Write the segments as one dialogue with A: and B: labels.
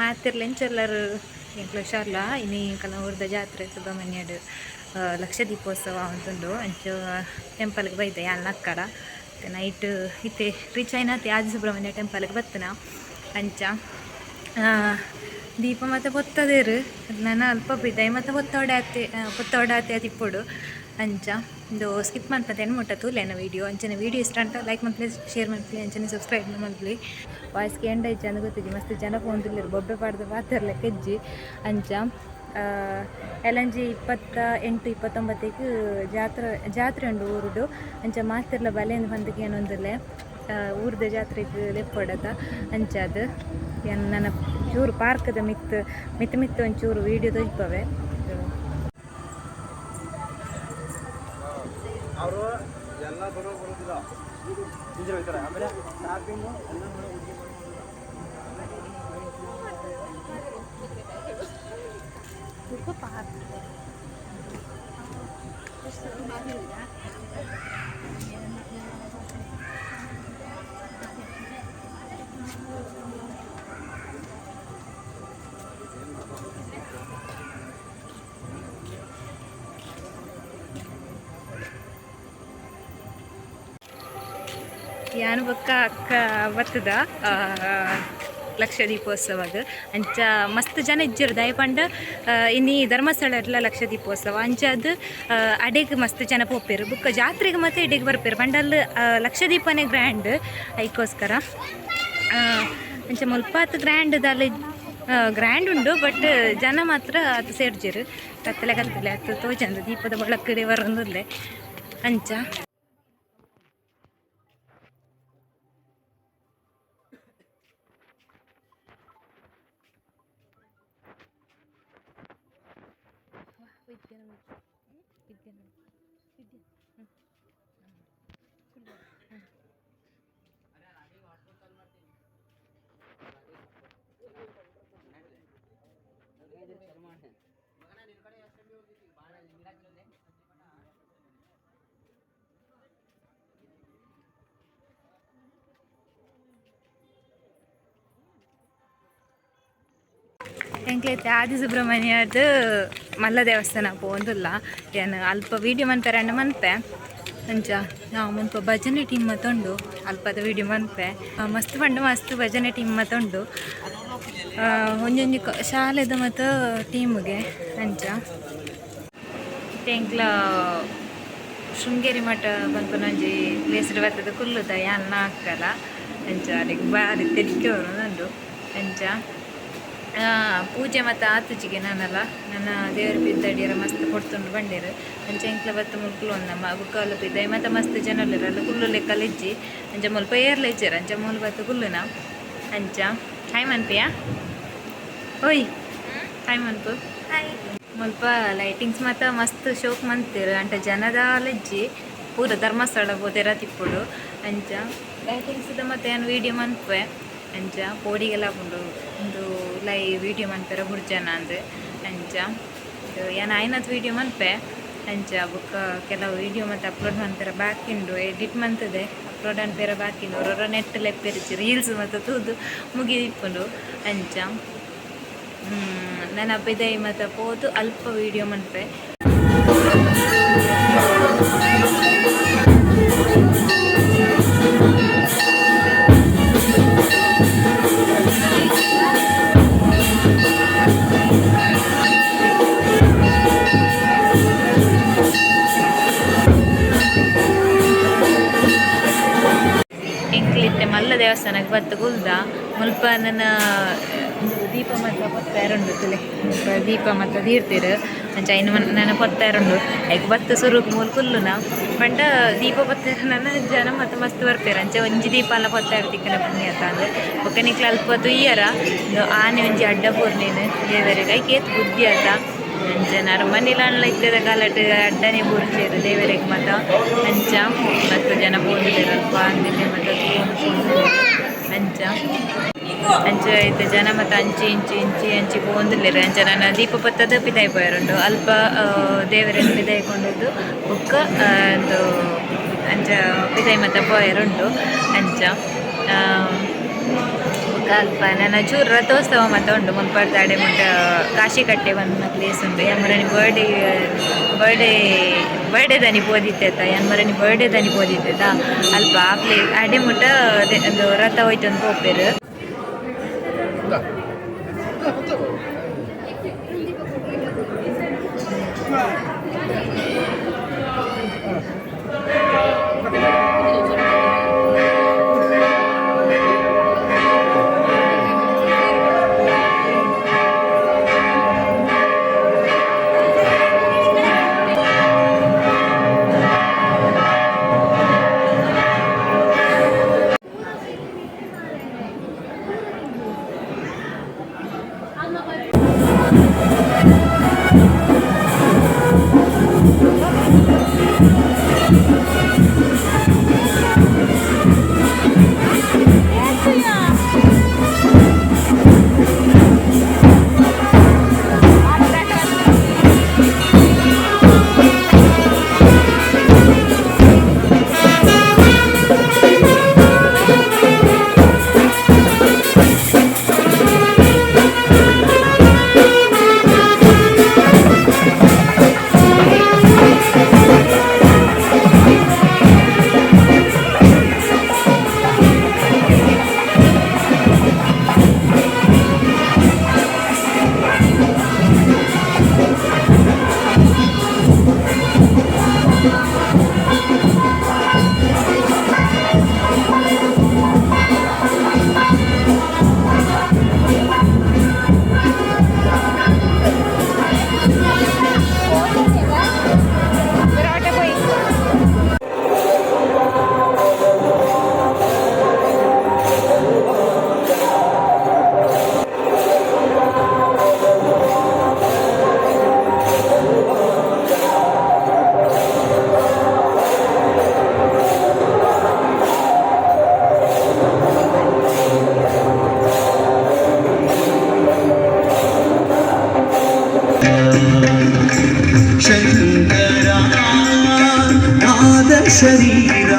A: ಮಾತಿರ್ಲ ಎಂಚೆಲ್ಲರು ಎಂಕ್ಲ ಹುಷಾರ್ಲ. ಇನಿ ಕಲವೂರ್ದ ಜಾತ್ರೆ ಸುಬ್ರಹ್ಮಣ್ಯಡ್ ಲಕ್ಷ ದೀಪೋತ್ಸವ ಅಂತುಂಡು. ಅಂಚ ಟೆಂಪಲ್ಗೆ ಬೈದೆ ಯಾನ್ ಅಕ್ಕಡ ನೈಟ್ ಇತ್ತೆ ರೀಚ್ ಆಯ್ನಾತೆ ಆದಿ ಸುಬ್ರಹ್ಮಣ್ಯ ಟೆಂಪಲ್ಗೆ ಬತ್ತನ. ಅಂಚ ದೀಪ ಮತ್ತೆ ಪೊತ್ತದೇರು ನನ ಅಲ್ಪ ಬಿದ್ದಾಯಿ ಮತ್ತೆ ಪೊತ್ತೋಡಾತೆ ಪೊತ್ತೋಡಾತೆ ಅದಿಪ್ಪೊಡು. ಅಂಚ ಇಂದು ಸ್ಕಿಪ್ ಮನ್ಪಂದೆ ಮುಟ್ಟ ತೂಲೆನ ವೀಡಿಯೋ. ಅಂಚನೆ ವೀಡಿಯೋ ಇಷ್ಟ ಅಂತ ಲೈಕ್ ಮನ್ಪುಲೆ, ಶೇರ್ ಮನ್ಪುಲೆ, ಅಂಚನೆ ಸಬ್ಸ್ಕ್ರೈಬ್ ಮನ್ಪುಲೆ. ವಾಯ್ಸ್ ಕೇಂಡ ಇಜ್ಜಿ ಅಂದ್ ಗೊತ್ತಿಜ್ಜಿ, ಮಸ್ತ್ ಜನ ಪೋಂದುಲ್ಲೆರ್ ಬೊಬ್ಬೆ ಪಾಡ್ದ್ ಪಾತೆರ್ಲೆ ಕೆಜ್ಜಿ. ಅಂಚ ಎಲ್ಲಂಜಿ 28 29ಕ್ ಜಾತ್ರೆ ಜಾತ್ರೆ ಉಂಡು ಊರುಡು. ಅಂಚ ಮಾತೆರ್ಲ ಬಲೇಂದ್ ಪಂದ್ ಕೇನೊಂದುಲ್ಲೆ. ಊರ್ದ ಜಾತ್ರೆಗ್ ಲೆಪ್ಪೊಡತ. ಅಂಚಾದ್ ಯಾನ್ ನನ ಚೂರು ಪಾರ್ಕ್ದ ಮಿತ್ತ್ ಮಿತ್ತ್ ಮಿತ್ತ್ ಒಂಚೂರು ವೀಡಿಯೋ ತೋಜಿಪವೆ.
B: ಅವರು ಎಲ್ಲ ಬರೋ ಬರೋದಿಲ್ಲ ಇಂಜಿನ್ ಹೋಗ್ತಾರೆ. ಆಮೇಲೆ ಶಾಪಿಂಗು ಎಲ್ಲ ಮಾಡೋ.
A: ಪಾರ್ಕ್ ಯಾನ್ ಬೊಕ್ಕ ಅಕ್ಕ ಬತ್ತದ ಲಕ್ಷ ದೀಪೋತ್ಸವಗ್. ಅಂಚ ಮಸ್ತ್ ಜನ ಇಜ್ಜೆರ್ ದಾಯೆ ಪಂಡ ಇನಿ ಧರ್ಮಸ್ಥಳ ಇರ್ಲ ಲಕ್ಷ ದೀಪೋತ್ಸವ. ಅಂಚಾದ್ ಅಡೆಗ್ ಮಸ್ತ್ ಜನ ಪೋಪೆರ್. ಬೊಕ್ಕ ಜಾತ್ರೆಗ್ ಮತ್ತೆ ಇಡೆಗ್ ಬರ್ಪೆರ್. ಪಂಡ ಅಲ್ಲು ಲಕ್ಷ ದೀಪನೇ ಗ್ರ್ಯಾಂಡ್, ಐಕೋಸ್ಕರ. ಅಂಚ ಮುಲ್ಪಾತ್ ಗ್ರ್ಯಾಂಡ್ ದಾಲ ಗ್ರ್ಯಾಂಡ್ ಉಂಡು, ಬಟ್ ಜನ ಮಾತ್ರ ಅದು ಸೇರ್ಜೆರ್. ಕತ್ತಲೆ ಕತ್ತಲೆ ಅತ್ ತೋಜಂದು, ದೀಪದ ಬೆಳಕಡೆ ಬರೊಂದುಲ್ಲೆ. ಅಂಚ ಎಂಕ್ಲೈತೆ ಆದಿ ಸುಬ್ರಹ್ಮಣ್ಯದ ಮಲ್ಲ ದೇವಸ್ಥಾನ ಪೋಂದುಲ್ಲ. ಯಾನ್ ಅಲ್ಪ ವೀಡಿಯೋ ಮನ್ಪೆರೆ ಅಂಡ ಮನ್ಪೆ. ಅಂಚ ನಾವು ಮುಲ್ಪ ಭಜನೆ ಟೀಮ್ ಮತ್ತುಂಡು, ಅಲ್ಪದ ವೀಡಿಯೋ ಮನ್ಪೆ. ಮಸ್ತ್ ಪಂಡ ಮಸ್ತ್ ಭಜನೆ ಟೀಮ್ ಮತ್ತುಂಡು, ಒಂಜೊಂಜಿ ಶಾಲೆದ ಮತ್ತ ಟೀಮ್ಗೆ. ಅಂಚ ಎಂಕ್ಲ ಶೃಂಗೇರಿ ಮಠ ಪನ್ಪುನ ಒಂಜಿ ಪ್ಲೇಸ್ ಬತ್ತದ ಕುಲ್ಲುದ ಯಾನ್ ಹಾಕಲ. ಅಂಚ ಅಡೆಗ್ ಬಾರಿ ತೆಲಿಕೆ ಬರೋದುಂಡು. ಅಂಚ ಪೂಜೆ ಮತ್ತು ಆತುಜಿಗೆ ನಾನಲ್ಲ ನನ್ನ ದೇವರ ಬಿದ್ದಡಿಯರ ಮಸ್ತ್ ಕೊಡ್ತುಂಡು ಬಂಡೇರು. ಅಂಚ ಎಂಕ್ಲ ಬತ್ತು ಮುಲ್ಕುಲು ಒಂದಮ್ಮ ಬುಕ್ಕ ಬಿದ್ದಾಯಿ ಮತ್ತೆ ಮಸ್ತ್ ಜನ ಉಲ್ಲೆರ್ ಅಲ್ಲ ಕುಲ್ಲು ಲೆಕ್ಕಲ ಇಜ್ಜಿ. ಅಂಚ ಮುಲ್ಪ ಏರ್ಲ ಇಜ್ಜೆರ್. ಅಂಚ ಮೂಲು ಬತ್ತು ಕುಲ್ಲುನ. ಅಂಚ ಹಾಯ್ ಮನ್ಪಿಯಾ, ಓಯ್ ಹಾಯ್ ಮನ್ಪು. ಮುಲ್ಪ ಲೈಟಿಂಗ್ಸ್ ಮಾತ ಮಸ್ತ್ ಶೋಕ್ ಮಂತೆರ್. ಅಂಟ ಜನದಾಲ ಇಜ್ಜಿ, ಪೂರ ಧರ್ಮಸ್ಥಳ ಪೋತೆರ ತಿಪ್ಪುಡು. ಅಂಚ ಲೈಟಿಂಗ್ಸ್ ಮತ್ತೆ ಯಾನ್ ವೀಡಿಯೋ ಮನ್ಪುವೆ. ಅಂಚ ಪೋಡಿಗೆಲ ಆಪುಂಡು ಉಂದು ಲೈ ವೀಡಿಯೋ ಮನ್ಪೆರ ಬುಡ್ಜನ ಅಂದ್. ಅಂಚ ಯಾನ್ ಆಯ್ನತ್ ವೀಡಿಯೋ ಮನ್ಪೆ. ಅಂಚ ಬೊಕ್ಕ ಕೆಲವು ವೀಡಿಯೋ ಮತ್ತೆ ಅಪ್ಲೋಡ್ ಮನ್ಪೆರ ಬಾಕಿ ಉಂಡು, ಎಡಿಟ್ ಮಂತದೆ ಅಪ್ಲೋಡ್ ಅನ್ಪೆರ ಬಾಕಿ ಉಂಡು. ಒರೊರ ನೆಟ್ ಲೆಪ್ಪೆರಿಚಿ ರೀಲ್ಸ್ ಮತ್ತೆ ತೂದು ಮುಗಿದಿಪ್ಪುಂಡು. ಅಂಚ ನನ್ನ ಪಿದಯಿ ಮತ್ತೆ ಪೋದು ಅಲ್ಪ ವೀಡಿಯೋ ಮನ್ಪೆ. ಎಂಕ್ಲಿತ್ತೆ ಮಲ್ಲ ದೇವಸ್ಥಾನಕ್ಕೆ ಬತ್ತು ಕುಲ್ದ. ಮುಲ್ಪ ನನ್ನ ದೀಪ ಮಾತ್ರ ಪೊತ್ತಾರುಂಡು ತುಲೆ. ಮುಲ್ಪ ದೀಪ ಮಾತ್ರ ದೀರ್ತಿರು. ಅಂಚ ಐನ್ ನನ್ನ ಪೊತ್ತಾರುಂಡು. ಐಕ್ ಬತ್ತು ಸುರುಕು ಮೂಲು ಕುಲ್ಲುನ ಪಂಡ ದೀಪ ಪೊತ್ತಾರ ನನ್ನ ಜನ ಮತ್ತೆ ಮಸ್ತ್ ಬರ್ಪೆರ್. ಅಂಚ ಒಂಜಿ ದೀಪ ಅಲ್ಲ ಪೊತ್ತಾರ ತಿಕ್ಕನ ಪುಣ್ಯ ಅಂದ್. ಬೊಕ್ಕ ನಿಕ್ಲ ಅಲ್ಪ ತುಯ್ಯರ ಆನೆ ಒಂಜಿ ಅಡ್ಡ ಪೂರ್ಣೇನು ದೇವರಿಗೆ, ಐಕ್ ಏತ್ ಬುದ್ಧಿ ಆತ. ಅಂಚ ನರಮನಿಲ ಇತ್ತದ ಕಾಲಟ್ ಅಡ್ಡನೆ ಬೂರ್ಚೆರ್ ದೇವರಿಗೆ ಮಾತ. ಅಂಚ ಮಸ್ತ್ ಜನ ಪೋಂದುಲ್ಲೆರ್ ಅಲ್ಪ ಅಂದಿಲ್ಲೆ ಮಾತ ತೂವೊಂದು. ಅಂಚ ಅಂಚ ಇತ್ತೆ ಜನ ಮತ ಅಂಚಿ ಇಂಚಿ ಇಂಚಿ ಅಂಚಿ ಪೋವೊಂದುಲ್ಲೆರ್. ಅಂಚ ನನ ದೀಪ ಪತ್ತದ ಪಿದಾಯಿ ಪೋಯೆರುಂಡು. ಅಲ್ಪ ದೇವರೆನ್ ಪಿದಾಯಿ ಕೊಂಡೋದು ಬೊಕ್ಕ ಉಂದು ಅಂಚ ಪಿದಾಯಿ ಮಾತ ಪೋಯೆರುಂಡು. ಅಂಚ ಬೊಕ್ಕ ಬೊಕ್ಕ ಅಲ್ಪ ನನ ಚೂರು ರಥೋತ್ಸವ ಮಾತ ಉಂಡು ಮುಲ್ಪರ್ದ್ ಅಡೆ ಮುಟ್ಟ ಕಾಶಿಕಟ್ಟೆ ಪನ್ಪುನ ಪ್ಲೇಸ್ ಉಂಡು. ಯಾನ್ ಬರ್ಡೇ ಬರ್ಡೇ ಬರ್ಡೇ ದನಿ ಪೋದಿತ್ತೆತ, ಯಾನ್ ಮರನಿ ಬರ್ಡೇ ದನಿ ಪೋದಿತ್ತೆತ ಅಲ್ಪ ಆ ಪ್ಲೇಸ್ ಅಡೆ ಮುಟ್ಟ ಒಂದು ರಥ ಹೋಯ್ತೊಂದು ಪೋಪೆರ್.
C: ಶರೀರ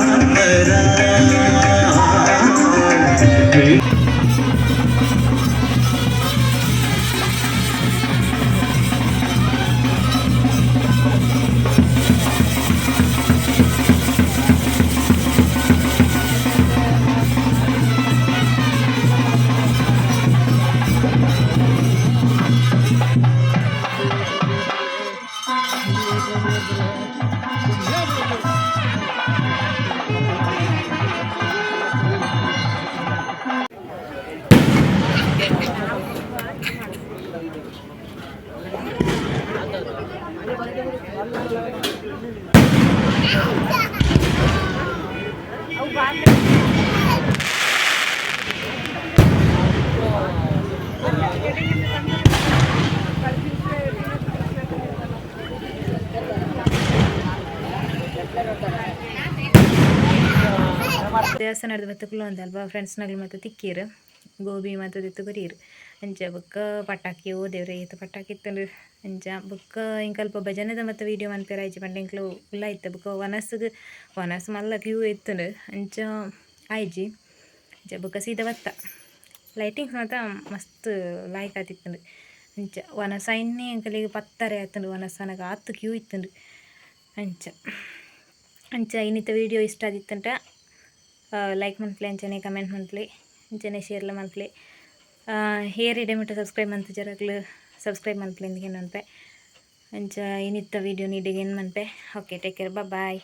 A: ದೇವಸ್ಥಾನದ ಬತ್ತುಕುಲು ಅಂತ ಅಲ್ಪ ಫ್ರೆಂಡ್ಸ್ನಗ್ಲು ಮತ್ತು ತಿಕ್ಕೀರು ಗೋಬಿ ಮತ್ತು ದಿತ್ತು ಕೊರಿಯರು. ಅಂಚ ಬೊಕ್ಕ ಪಟಾಕಿ ಓ ದೇವ್ರೆ ಏತ್ ಪಟಾಕಿ ಇತ್ತುಂಡು. ಅಂಚ ಬೊಕ್ಕ ಎಂಕಲ್ಪ ಭಜನೆದ ಮತ್ತು ವೀಡಿಯೋ ಮನ್ಪೆರೆ ಆಯ್ಜಿ ಪಂಡ ಎಂಕ್ಲು ಉಲ್ಲ ಇತ್ತು. ಬೊಕ್ಕ ವನಸ್ಗ್ ವನಸ್ ಮಲ್ಲ ಕ್ಯೂ ಇತ್ತುಂಡು ಅಂಚ ಆಯ್ಜಿ. ಅಂಚ ಬೊಕ್ಕ ಸೀದಾ ಬತ್ತ ಲೈಟಿಂಗ್ಸ್ ಮಾತ ಮಸ್ತ್ ಲಾಯ್ಕ್ ಆತಿತ್ತುಂಡು. ಅಂಚ ವನಸ್ ಐನ್ನೇ ಎಂಕಲೆಗ್ ಪತ್ತರೆ ಆತುಂಡು ವನಸ್ ಆನಗ ಆತ್ ಕ್ಯೂ ಇತ್ತುಂಡು. ಅಂಚ ಅಂಚ ಇನ್ನಿತ ವೀಡಿಯೋ ಇಷ್ಟ ಆದಿತ್ತಂಟ ಲೈಕ್ ಮನ್ಪುಲೆ, ಅಂಚನೆ ಕಮೆಂಟ್ ಮನ್ಪುಲೆ, ಅಂಚನೆ ಶೇರ್ಲ ಮನ್ಪುಲೆ. ಹೇರ್ ಇಡೆ ಮುಟ್ಟ ಸಬ್ಸ್ಕ್ರೈಬ್ ಮಂತ್ ಜರಗ್ಲು ಸಬ್ಸ್ಕ್ರೈಬ್ ಮನ್ಪುಲೆ ಇಂದ್ ಮನ್ಪೆ. ಅಂಚ ಇನ್ನಿತ್ತ ವೀಡಿಯೋ ನೀಡಿಗೆ ಏನು ಮನ್ಪೆ. Okay, take care, bye.